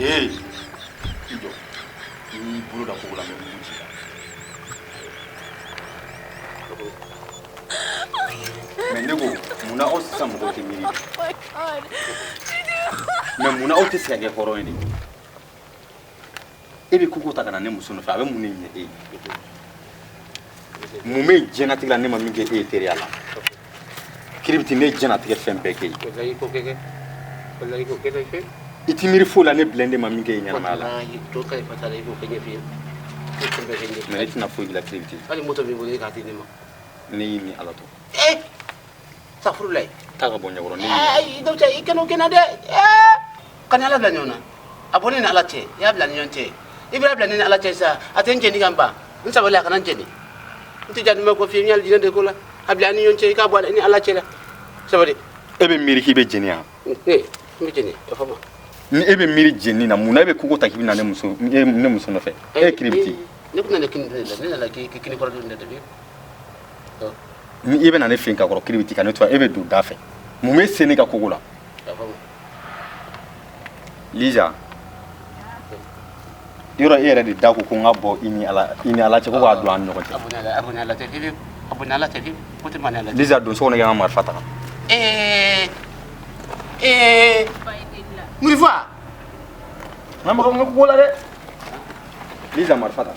Ee, i jɔ, n'i y'i bolo da kogo la, n bɛ mugu ci i la. Mais ne ko, munna aw sisan mɔgɔw tɛ miiri? Mais munna aw tɛ se ka kɛ hɔrɔn ye de? E bɛ kogo ta ka na ne muso nɔfɛ, a bɛ mun de ɲɛ e ye? Mun bɛ diɲɛnatigɛ la ne ma min kɛ e ye teriya la? Kiribiti, ne ye diɲɛnatigɛ fɛn bɛɛ kɛ ye. I ti miiri foyi la ne bilen de ma min kɛ e ye ɲɛnamaya la. Mais ne tɛna foyi k'i la, Kiribiti. Hali moto b'i bolo, e k'a di ne ma. Ne y'i ni Ala to. Eh, safurulayi. Taa ka bɔ ɲɛkɔrɔ ne. Ayi, dɔw cɛ, i kan'o kɛ n na dɛ. Ka ni Ala bila ɲɔgɔn na. A bɔ ne ni Ala cɛ, i y'a bila ni ɲɔgɔn cɛ. I bɛna bila ne ni Ala cɛ sa, a tɛ n jɛni ka n ban. N sabali, a kana n jɛni. N tɛ jatuma ko fiyewu, n y'ale jinɛ de ko la. A bila an ni ɲɔgɔn cɛ, i k'a bɔ ni Ala cɛ la. Sabali. E bɛ miiri k'i bɛ jeni yan? Ne n bɛ jeni, yafa ma. Ni e bɛ miiri jeni na, mun na e bɛ kogo ta k'i bɛ na ne muso nɔfɛ? E ye Kiribiti. Ne kun nana kini de la, ne nana k'i kini kɔrɔ dun de bi. Ni i bɛ na ne fɛ yen ka kɔrɔ, Kiribiti, ka ne to yan, e bɛ don da fɛ. Mun bɛ se ne ka kogo la? Yafa ma. Lisa, yɔrɔ e yɛrɛ de da ko ko n ka bɔ i ni Ala cɛ, ko k'a don an ni ɲɔgɔn cɛ. A bonya, a bonya Ala tɛ fiyewu, a bonya Ala tɛ fiyewu, ko tɛ man Ala cɛ. Lisa, don so kɔnɔ, i ka n ka marifa ta ka na. Ee ee, Murifa. N ka maga n ka kogo la dɛ. Lisa, marifa ta.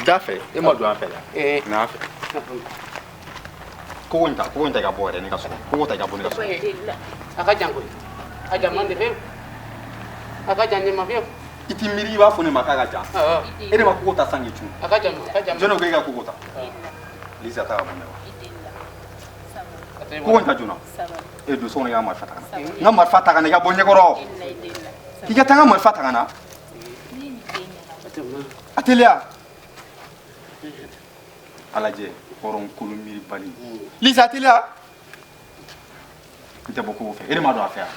Da fɛ, e ma don an fɛ la. Ee. Na an fɛ. Kogo in ta, kogo in ta, i ka bɔ yɛrɛ ne ka so kɔnɔ. Kogo ta, i ka bɔ ne ka so kɔnɔ. A ka jan koyi, a jan man di fiyewu, a ka jan ne ma fiyewu. I ti miiri, i b'a fɔ ne ma k'a ka jan. E de ma kogo ta san k'i cun. A ka jan, a ka jan. Jɔn ko e ka kogo ta? Lisa, ta ka bɔ ne wa. Kogo in ta joona. E, don so kɔnɔ, i ka marifa ta ka na. N ka marifa ta ka na, i ka bɔ ɲɛkɔrɔ. K'i ka taa n ka marifa ta ka na. A teliya. A lajɛ, hɔrɔn kolon miiribali. Lisa, a teliya. N tɛ bɔ kogo fɛ. E de ma don a fɛ yan.